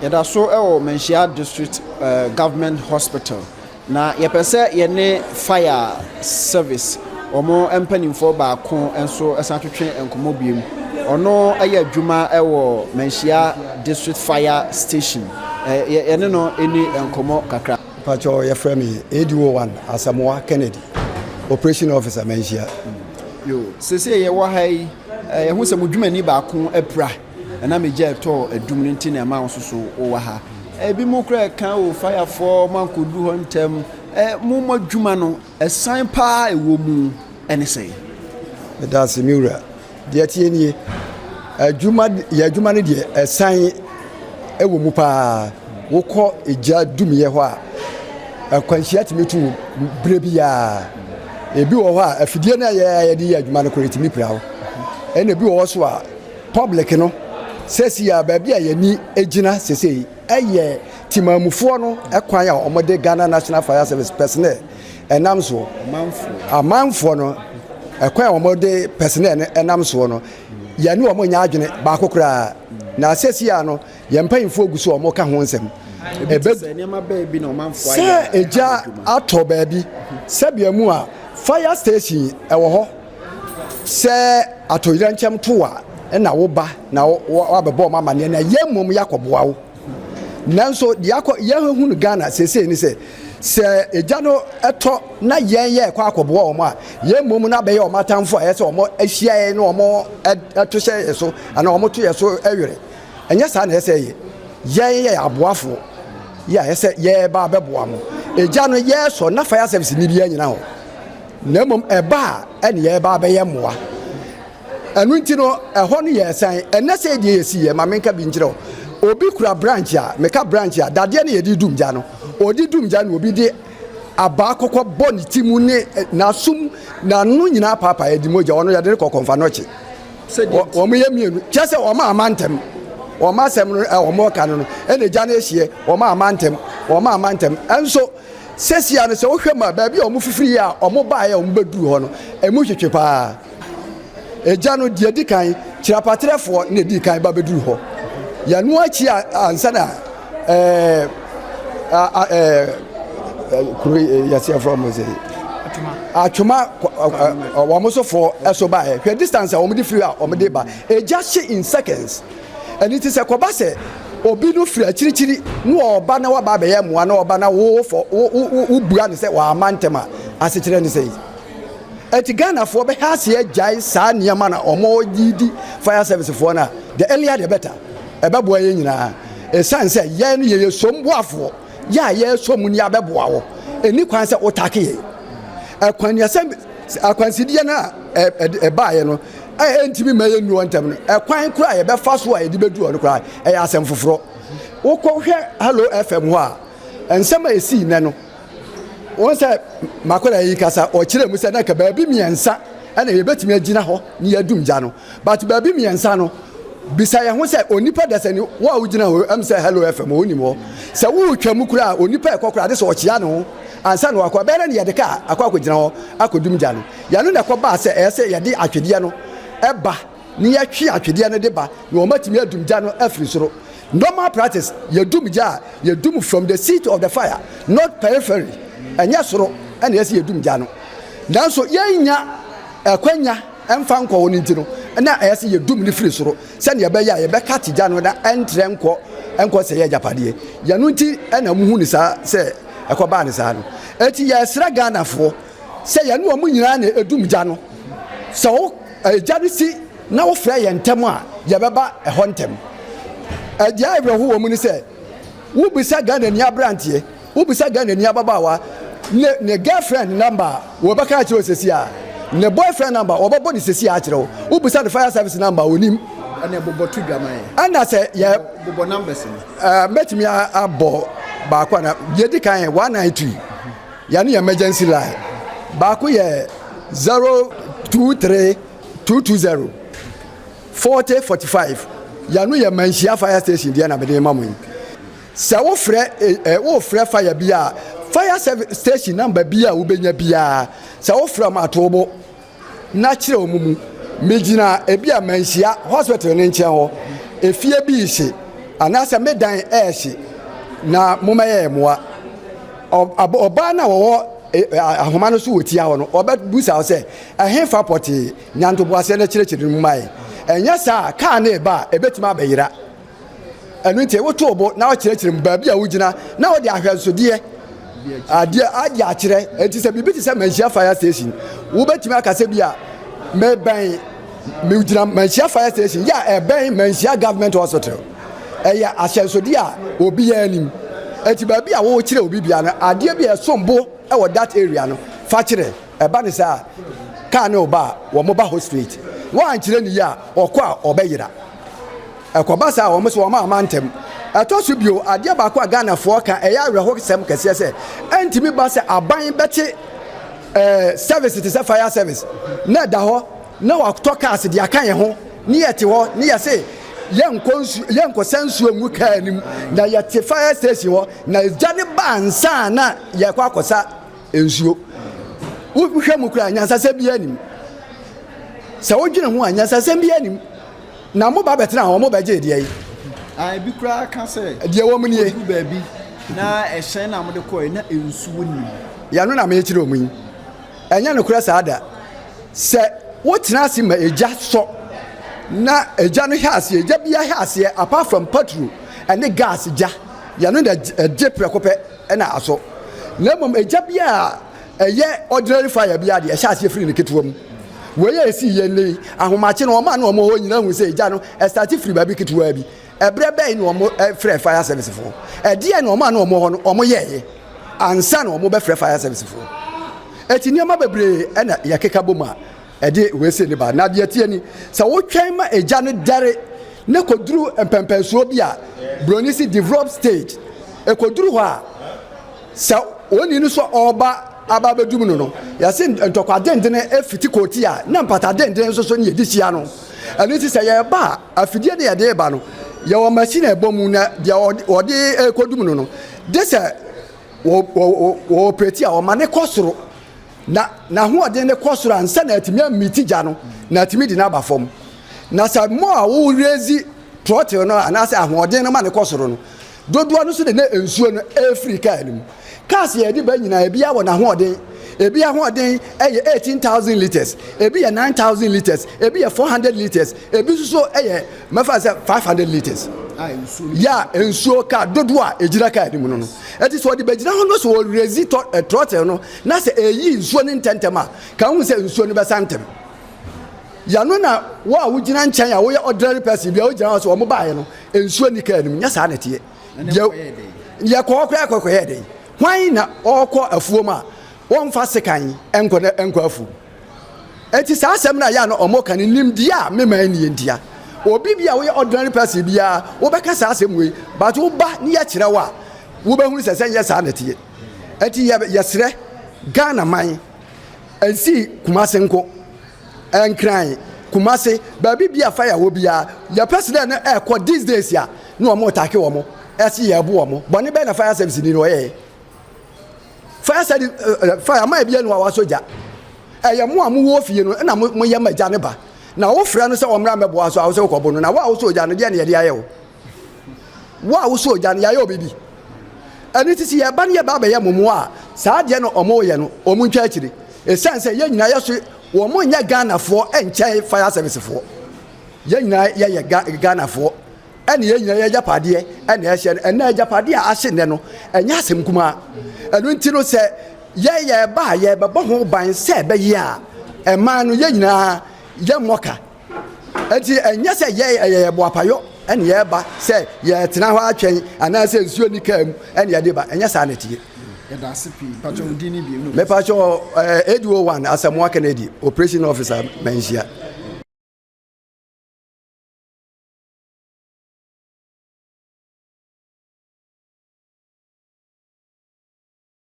Yɛda so wɔ Manhyia District Government Hospital na yɛpɛ sɛ yɛne Fire Service wɔn mpanimfoɔ baako nso san twetwe nkɔmmɔ biom. Ɔno yɛ adwuma wɔ Manhyia District Fire Station. Yɛne no ni nkɔmmɔ kakra. Mpakyɛw yɛfrɛ me ADO1 Asamoah Kennedy, Operation Officer Manhyia. Yo, seesei yɛwɔ ha yi, yɛhu sɛ mo dwumani baako apira. Ɛnam egya a ɛtɔɔ adum no nti na ɛma wo nso so wowɔ ha. Ebinom koraa ɛka o fayafoɔ mo ankɔdu hɔ ntɛm. Mo mo adwuma no ɛsan paa ɛwɔ mu ɛne sɛn? Meda ase me wura. Deɛ ɛteɛ nie, adwuma yɛ adwuma no deɛ ɛsan ɛwɔ mu paa. Wokɔ egya dumyɛ hɔ a, akwanhyia tumi to berɛ biara. Ebi wɔ hɔ a afidie no a yɛde yɛ adwuma no koraa ɛtumi pira wo. Ɛna ebi wɔ hɔ so a Public no, sɛsi a baabi a yɛni gyina sesei yɛ temanmufoɔ no kwan a wɔde Ghana National Fire Service personnel ɛnam soɔ. Amanfoɔ no ɛkwan a wɔde personnel no ɛnam soɔ no, yɛne wɔn nyɛ adwene baako koraa. Na sɛsi a no, yɛn mpanyinfoɔ gu so a wɔka ho nsɛm. Sɛ egya atɔ baabi, sɛbea mu a fire station ɛwɔ hɔ. Sɛ atoyerɛnkyɛm to wo a, ɛna wo ba na wabɛbɔ wɔn amaneɛ na yɛn mmom yɛakɔboa wo. Nanso deɛ akɔ yɛahu no Ghana seesei ne sɛ, sɛ egya no tɔ na yɛn yɛrekɔ akɔboa wɔn a, yɛn mmom no abɛyɛ wɔn atamfo a ɛyɛ sɛ wɔn ahyia yɛn na wɔn to hyɛ yɛn so anaa wɔn to yɛn so werɛ. Ɛnyɛ saa na ɛsɛ sɛ ɛyɛ. Yɛn yɛ aboafoɔ yɛ a ɛsɛ yɛreba abɛboa mo. Egya no yɛresɔ na fire service ni biara nyina hɔ. Na mmom ɛba a, ɛne yɛreba abɛyɛ mmoa. Ɛno nti no, ɛhɔ no yɛ ɛsan. Ɛnnɛ sɛ deɛ yɛsi yɛ, ma menka bi nkyerɛ wo. Obi kura branch a, meka branch a, dadeɛ no yɛde dum gya no, ɔde dum gya no, obi de abaa kɔkɔ bɔ ne ti mu ne n'asom, n'ano nyinaa paapaa, ɛde mogya, ɔno yɛde no kɔ kɔmfa nɔkye. Wɔn yɛ mmienu, kyerɛ sɛ wɔn ama ntɛm. Wɔn asɛm no, wɔn ɔka no no, ɛna gya no ahyeɛ, wɔn ama ntɛm, wɔn ama ntɛm. Ɛnso, Sesia no sɛ wohwɛ mu a, baabi a wɔfifiri yɛ a wɔbaeɛ a wɔbɛduru hɔ no, ɛmu twetwe paa. Egya no, deɛ ɛdi kan, kyerɛpatrɛfoɔ na ɛdii kan ba bɛduru hɔ. Yɛno akyi a ansa na ɛɛ ɛɛ kuro yɛsɛ yɛfrɛ wɔn sɛ atwoma wɔn sofoɔ ɛso baeɛ. Hwɛ distance a wɔde firi a wɔde ba. Egya hye in seconds. Ɛno nti sɛ ɛkɔba sɛ obi no firi akyirikyiri na ɔreba na waba abɛyɛ mmoa na ɔba na wofɔ wo wo wobua no sɛ wamma ntɛm a, asekyerɛ ne sɛn? Ɛnti Ghanafoɔ bɛhɛ aseɛ agyae saa nneɛma na wɔde di fire service foɔ no a, the earlier the better. Ɛbɛboa yɛn nyinaa. Ɛsiane sɛ yɛn no yɛyɛ som boafoɔ, yɛ a yɛresɔ mu no yɛabɛboa wo. Ɛnni kwan sɛ wotake yɛn. Akwannuasɛm akwansideɛ no a ɛbaeɛ no, a ɛntumi mma yɛnnu hɔ ntɛm no, ɛkwan koraa a yɛbɛfa so a yɛde bɛdu hɔ no koraa, ɛyɛ asɛm foforɔ. Wokɔhwɛ Hello FM hɔ a, nsɛm a ɛsii nnɛ no, wɔn sɛ makɔda yi kasa, ɔkyerɛ mu sɛ na nka baabi mmiɛnsa ɛna yɛbɛtumi agyina hɔ na yɛadum gya no. But baabi mmiɛnsa no, bisa yɛn ho sɛ onipa dasani, wo a wogyina hɔ, ɛm sɛ Hello FM, wonim hɔ. Sɛ woretwa mu koraa, onipa ɛkɔ koraa, ade sɛ ɔkyea ne ho ansa na wakɔ. Ɛbɛyɛ dɛ na yɛde kaa akɔ akɔgyina hɔ akɔdum gya no. Yɛno na ɛkɔbaa sɛ ɛyɛ sɛ yɛde atwedeɛ no ba na yɛtwe atwedeɛ no de ba na wɔatumi adum gya no afiri soro. Normal practice, yɛdum gya a, yɛdum from the seat of the fire, not periphery, ɛnyɛ soro na ɛyɛ sɛ yɛdum gya no. Nanso yɛnnya akwanya mfa nkɔ hɔ no nti no, na ɛyɛ sɛ yɛdum no firi soro sɛdeɛ ɛbɛyɛ a yɛbɛkate gya no na ɛntrɛ nkɔ nkɔ sɛ yɛ agyapadeɛ. Yɛno nti na muhu no saa sɛ ɛkɔbaa no saa no. Enti yɛsrɛ Ghanafoɔ sɛ yɛne wɔn nyinaa na ɛdum gya no. Sɛ wo gya no si na wofrɛ yɛn ntɛm a, yɛbɛba ɛhɔ ntɛm. Deɛ awerɛho wɔ mu ne sɛ, wobisa Ghanani aberanteɛ, wobisa Ghanani ababaawa ne ne girlfriend number a, wɔbɛka akyerɛ wo sɛsi a. Ne boyfriend number, wɔbɛbɔ ne sɛsi a akyerɛ wo. Wobisa ne fire service number a, ɔnim. Ɛna bobɔ to dwa ma yɛn. Ɛna sɛ yɛ. Bobɔ numbers no. Mɛtumi abɔ baako ana, deɛ di kan yɛ 192. Yɛne yɛ emergency line baako yɛ 023 220 40 45. Yɛno yɛ Manhyia fire station deɛ na mede ma mo yi. Sɛ wofrɛ ɛ wofrɛ fire bi a fire service station number bi a wobɛnya biara sɛ wofrɛ wɔn ato bo na kyerɛ wɔn mu. Megyina ebi a Manhyia hospital no nkyɛn hɔ efie bi rehye. Anaasɛ me dan ɛrehye na mommɛyɛ yɛn mmoa. Ɔbaa no a wɔwɔ ahoma no so wɔ tia hɔ no, ɔbɛbusa wo sɛ, ɛhefa pɔtee? Nya ntoboaseɛ na kyerɛkyerɛ no mu ma yɛn. Ɛnyɛ saa a, kaa no reba a, ɛbɛtumi abɛyera. Ɛno nti, woto wo bo na wokyerɛkyerɛ mu baabi a wogyina na wode ahwɛnsodeɛ adeɛ ade akyerɛ. Enti sɛ biribi te sɛ Manhyia Fire Station, wobɛtumi aka sɛ bi a mebɛn megyina Manhyia Fire Station yɛ a ɛbɛn Manhyia Government Hospital. Ɛyɛ ahyɛnsodeɛ a obiara nim. Enti baabi a wokyerɛ obi bia no, adeɛ bi a ɛsom bo wɔ that area no, fa kyerɛ. Ɛba ne saa a, kaa ne wo ba a, wɔn ba hɔ straight. Woankyerɛ ne yie a, ɔkɔ a ɔbɛyera. Ɛkɔba saa a, wɔn nso wɔn amma ntɛm. Ɛtɔ so bio, adeɛ baako a Ghanafoɔ ka, ɛyɛ awerɛhosɛm kɛseɛ sɛ, ɛntumi ba sɛ aban bɛte eh, service te sɛ fire service na ɛda hɔ na watɔ cars de aka yɛn ho ne yɛte hɔ ne yɛse yɛnkɔ nsu yɛnkɔsa nsuo ngu kaa no mu na yɛte fire station hɔ na gya ne ba ansa na yɛkɔ akɔsa nsuo. Wohwɛ mu koraa nyansasɛm biara nim. Sɛ wodwene ho a nyansasɛm biara nim. Na mo ba bɛtena hɔ, mo bɛgye deɛ yi. Ah, ebi koraa ka sɛ. Deɛ wɔn nie. Kɔduru baabi na ɛhyɛn na wɔde kɔɛ na nsuo nnim. Yɛno na mekyerɛ wɔn yi. Ɛnyɛ nokorɛ saa da. Sɛ wotena ase ma egya sɔ na egya no hɛ aseɛ, egya biara hɛ aseɛ apart from petrol ɛne gas gya, yɛno na ɛgye prɛko pɛ ɛna asɔ. Na mmom egya biara Ɛyɛ ordinary fire bi a deɛ ɛhyɛ aseɛ firi ne ketewa mu. Wei a ɛsii yɛ nnɛ yi, ahomakye no wɔn a na wɔn wɔ hɔ nyinaa hu sɛ egya no ɛstarte firi baabi ketewaa bi. Ɛberɛ bɛn na wɔn frɛɛ fire service foɔ? Ɛdeɛn na wɔn a na wɔn wɔ hɔ no wɔn yɛɛyɛ ansa na wɔn bɛfrɛ fire service foɔ? Eti nneɛma bebree ɛna yɛkeka bom a ɛde wei sei ne ba. Na deɛ ɛteɛ ni, sɛ wotwɛn ma egya no dɛre na kɔduru mpɛmpɛnsoɔ bi a, buroni si develop stage, ɛkɔduru hɔ a, Sɛ onii no so ɔreba aba abɛdum no no, yɛse ntɔkwa dendene fiti kootia a, na mpata dendene nso so ne yɛde hyia no. Ɛno nti sɛ yɛreba a, afidie no yɛde reba no, yɛwɔ machine a ɛbɔ mu na deɛ wɔde rekɔdum no no, gye sɛ wɔ operate a wɔma ne kɔ soro na n'ahoɔden no kɔ soro ansa na atumi amiti gya no na atumi de no aba fam. Na sɛ mo a wo raise throttle no anaasɛ ahoɔden no ma ne kɔ soro no, Dodoɔ no nso de na nsuo no refiri kaa no mu. Cars a yɛde ba nyinaa, ebiara wɔ n'ahoɔden. Ebi ahoɔden yɛ 18,000 litres, ebi yɛ 9,000 litres, ebi yɛ 400 litres, ebi nso so yɛ mɛfa sɛ 500 litres. Yɛ a nsuo kaa dodoɔ a ɛgyina kaa no mu no no. Ɛti sɛ ɔde bɛgyina hɔ no sɛ ɔrezi throttle no na sɛ ɛyi nsuo no ntɛntɛm a, ka hu sɛ nsuo no bɛsa ntɛm. Yɛno na wo a wogyina nkyɛn a woyɛ ordinary person bi a wogyina hɔ sɛ wɔn baeɛ no nsuo ni kaa no mu nyɛ saa na ɛteɛ. Yɛkɔ hɔ koraa kɔkɔyɛ dɛn? Hwan na ɔrekɔ afuom a wɔmfa sekan nkɔ na nkɔ afuom? Eti saa asɛm no a yɛ a na wɔka no nimdeɛ a me man nie ntia. Obi bi a woyɛ ordinary person biara wobɛka saa asɛm wei but woba ne yɛkyerɛ wo a wobɛhunu sɛ sɛ nyɛ saa na ɛteɛ. Eti yɛsrɛ Ghana man Ɛnsii Kumase nko. Nkran, Kumase, baabi bia fire wɔ biara, yɛ president no ɛkɔ these days a, na wɔn retake wɔn, ɛse yɛbo wɔn. Bɔne bɛn na fire service ni no ɔyɛɛ? Fire service, fire man bia no a wasɔ gya. Ɛyɛ mo a mowɔ fie no na moyɛ ma gya no ba. Na wofrɛ no sɛ ɔmmra mmɛboa so a wo sɛ wokɔbo no, na wo a wosɔ gya no deɛ na yɛde ayɛ wo? Wo a wosɔ ogya no, yɛayɛ wo biribi? Ɛno nti sɛ yɛba no yɛba abɛyɛ mo mmoa a, saa adeɛ no wɔn reyɛ no, wɔn ntwa akyire. Ɛsiane sɛ yɛn nyinaa yɛso, wɔn nyɛ Ghanafoɔ nkyɛn fire service foɔ. Yɛn nyinaa yɛyɛ Ghanafoɔ. Ɛne yɛn nyinaa yɛ agyapadeɛ ɛna ɛhyɛ no. Ɛnna agyapadeɛ a ahye nnɛ no, ɛnyɛ asɛm kumaa. Ɛno nti no sɛ yɛ yɛba a yɛbɛbɔ ho ban sɛ ɛbɛyɛ a ɛman no yɛn nyinaa yɛmmɔ ka. Enti ɛnyɛ sɛ yɛn ɛyɛ yɛn boapayɔ ɛna yɛreba sɛ yɛretena hɔ atwɛn anaasɛ nsuo ni kaa mu ɛna yɛde ba ɛnyɛ saa na ɛteɛ. Yɛda ase pii. Mpakyɛ wo din ne bio. Mepakyɛ ADO 1 Asamoah Kennedy, Operation Officer Manhyia.